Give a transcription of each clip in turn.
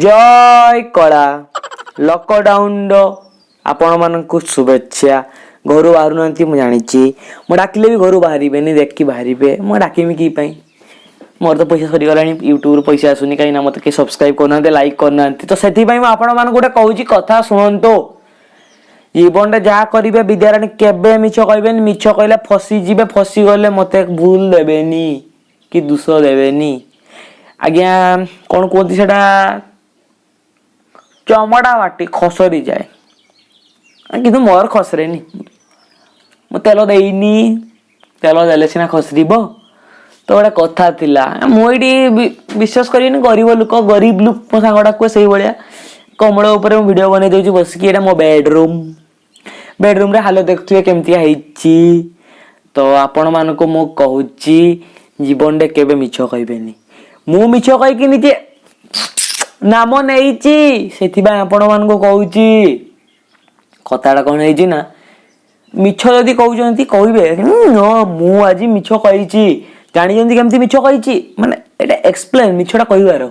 ଜୟ କଳା। ଲକଡାଉନର ଆପଣମାନଙ୍କୁ ଶୁଭେଚ୍ଛା। ଘରୁ ବାହାରୁନାହାନ୍ତି, ମୁଁ ଜାଣିଛି। ମୁଁ ଡାକିଲେ ବି ଘରୁ ବାହାରିବେନି, ଦେଖି ବାହାରିବେ। ମୁଁ ଡାକିବି କି ପାଇଁ? ମୋର ତ ପଇସା ସରିଗଲାଣି, ୟୁଟ୍ୟୁବରୁ ପଇସା ଆସୁନି, କାହିଁକିନା ମୋତେ କେହି ସବସ୍କ୍ରାଇବ୍ କରୁନାହାନ୍ତି, ଲାଇକ୍ କରୁନାହାନ୍ତି। ତ ସେଥିପାଇଁ ମୁଁ ଆପଣମାନଙ୍କୁ ଗୋଟେ କହୁଛି, କଥା ଶୁଣନ୍ତୁ। ଜୀବନରେ ଯାହା କରିବେ, ବିଦ୍ୟାରାଣୀ କେବେ ମିଛ କହିବେନି। ମିଛ କହିଲେ ଫସିଯିବେ। ଫସିଗଲେ ମୋତେ ଭୁଲ ଦେବେନି କି ଦୋଷ ଦେବେନି ଆଜ୍ଞା। କ'ଣ କୁହନ୍ତି ସେଟା, ଚମଡ଼ା ମାଟି ଖସରି ଯାଏ, କିନ୍ତୁ ମୋର ଖସରେନି। ମୁଁ ତେଲ ଦେଇନି। ତେଲ ଦେଲେ ସିନା ଖସରିବ। ତ ଗୋଟେ କଥା ଥିଲା, ମୁଁ ଏଇଠି ବିଶ୍ୱାସ କରିବେନି, ଗରିବ ଲୋକ, ଗରିବ ଲୋକ, ମୋ ସାଙ୍ଗଟା କୁହେ ସେଇଭଳିଆ। କମଳ ଉପରେ ମୁଁ ଭିଡ଼ିଓ ବନେଇ ଦେଉଛି ବସିକି। ଏଇଟା ମୋ ବେଡରୁମ୍। ବେଡରୁମ୍ରେ ହାଲତ ଦେଖୁଥିବେ କେମିତିଆ ହେଇଛି। ତ ଆପଣମାନଙ୍କୁ ମୁଁ କହୁଛି, ଜୀବନରେ କେବେ ମିଛ କହିବେନି। ମୁଁ ମିଛ କହିକି ନିଜେ ନାମ ନେଇଛି, ସେଥିପାଇଁ ଆପଣମାନଙ୍କୁ କହୁଛି। କଥାଟା କ'ଣ ହେଇଛି ନା, ମିଛ ଯଦି କହୁଛନ୍ତି କହିବେ, "ହଁ, ମୁଁ ଆଜି ମିଛ କହିଛି।" ଜାଣିଛନ୍ତି କେମିତି ମିଛ କହିଛି? ମାନେ ଏଇଟା ଏକ୍ସପ୍ଲେନ୍ ମିଛଟା କହିବାର।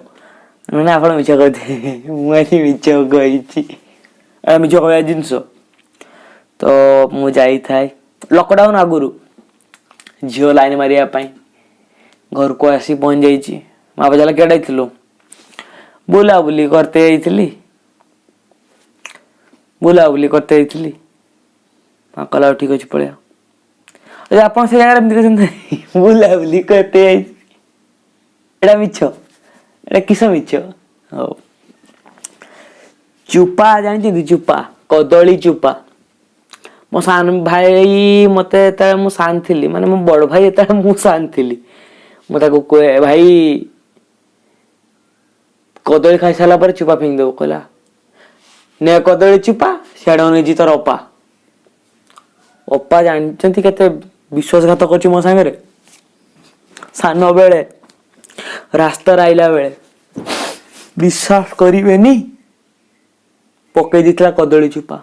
ମାନେ ଆପଣ ମିଛ କହୁଥିବେ, ମୁଁ ଆଜି ମିଛ କହିଛି। ଏଇଟା ମିଛ କହିବା ଜିନିଷ? ତ ମୁଁ ଯାଇଥାଏ ଲକଡାଉନ ଆଗରୁ ଝିଅ ଲାଇନ୍ ମାରିବା ପାଇଁ। ଘରକୁ ଆସି ପହଞ୍ଚି ଯାଇଛି। ମା ପଚାରିଲା, "କେଡ଼େ ଯାଇଥିଲୁ?" ବୁଲାବୁଲି କରତେ ଯାଇଥିଲି, ବୁଲାବୁଲି କରତେ ଯାଇଥିଲି। ମା କହିଲା, "ହଉ, ଠିକ ଅଛି, ପଳେଇଆ।" ଆରେ, ଆପଣ ସେ ଜାଗାରେ ଏମିତି କହୁଛନ୍ତି, ବୁଲାବୁଲି କରତେ ଯାଇଛି। ଏଇଟା ମିଛ? ଏଇଟା କିସ ମିଛ? ହଉ, ଚୁପା ଜାଣିଛନ୍ତି? ଚୁପା, କଦଳୀ ଚୁପା। ମୋ ସାନ ଭାଇ ମତେ, ଯେତେବେଳେ ମୁଁ ସାନ ଥିଲି, ମାନେ ମୋ ବଡ ଭାଇ, ଯେତେବେଳେ ମୁଁ ସାନ ଥିଲି, ମୁଁ ତାକୁ କୁହେ, "ଭାଇ, କଦଳୀ ଖାଇସାରିଲା ପରେ ଚୁପା ଫିଙ୍ଗି ଦବୁ।" କହିଲା, "ନେ କଦଳୀ ଚୁପା, ସିଆଡ଼େ ଅନେଇଛି ତୋର ଅପା।" ଅପା ଜାଣିଛନ୍ତି କେତେ ବିଶ୍ୱାସଘାତ କରୁଛି ମୋ ସାଙ୍ଗରେ? ସାନ ବେଳେ ରାସ୍ତାରେ ଆଇଲା ବେଳେ, ବିଶ୍ୱାସ କରିବେନି, ପକେଇ ଦେଇଥିଲା କଦଳୀ ଚୁପା।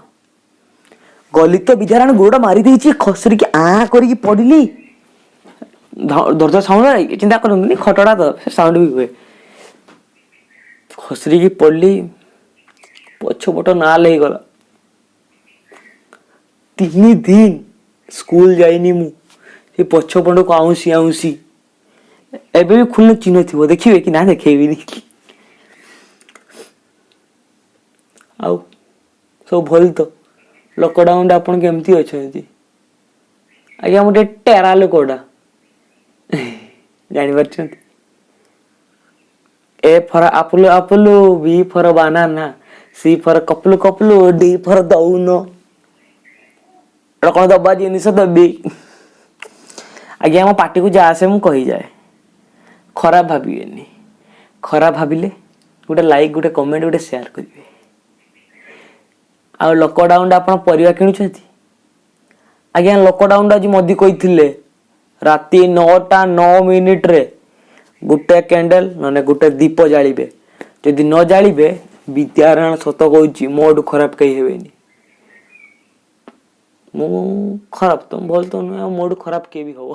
ଗଲି ତ ବିଦ୍ୟାରାଣୀ ଗୋଡ଼ ମାରି ଦେଇଛି, ଖସରିକି ଆଁ କରିକି ପଡିଲି। ଧର ସାଉଣ୍ଡ, ଚିନ୍ତା କରନ୍ତୁନି, ଖଟଟା ତ ସେ ସାଉଣ୍ଡ ବି ହୁଏ। ଖସରିକି ପଡିଲି, ପଛପଟ ନାଲ ହେଇଗଲା। 3 ଦିନ ସ୍କୁଲ ଯାଇନି ମୁଁ ସେ ପଛପଟକୁ ଆଉଁସି ଆଉଁସି। ଏବେ ବି ଖୋଲିଲେ ଚିହ୍ନ ଥିବ, ଦେଖିବେ କି ନା? ଦେଖେଇବିନି। ଆଉ ସବୁ ଭଲ ତ? ଲକଡାଉନରେ ଆପଣ କେମିତି ଅଛନ୍ତି? ଆଜ୍ଞା, ମୁଁ ଟିକେ ଟେରା ଲୋକଟା, ଜାଣିପାରୁଛନ୍ତି? A for apple, apple, B for banana, C for couple, couple, D for ଦଉନ। ଏଟା କ'ଣ ଦବା ଜିନିଷ ଦେବି? ଆଜ୍ଞା, ମୋ ପାଟିକୁ ଯାହା ଆସେ ମୁଁ କହିଯାଏ। ଖରାପ ଭାବିବେନି। ଖରାପ ଭାବିଲେ ଗୋଟେ ଲାଇକ୍, ଗୋଟେ କମେଣ୍ଟ, ଗୋଟେ ସେୟାର କରିବେ। ଆଉ ଲକଡାଉନରେ ଆପଣ ପରିବା କିଣୁଛନ୍ତି? ଆଜ୍ଞା, ଲକଡାଉନରେ ଆଜି ମୋଦି କହିଥିଲେ, ରାତି 9ଟା 9 ମିନିଟରେ ଗୋଟେ କ୍ୟାଣ୍ଡେଲ ନହେଲେ ଗୋଟେ ଦୀପ ଜାଳିବେ। ଯଦି ନ ଜାଳିବେ, ବିଦ୍ୟାରାୟଣ ସତ କହୁଛି, ମୋଠୁ ଖରାପ କେହି ହେବେନି। ମୁଁ ଖରାପ ତ, ଭଲ ତ ନୁହେଁ, ଆଉ ମୋଠୁ ଖରାପ କିଏ ବି ହବ?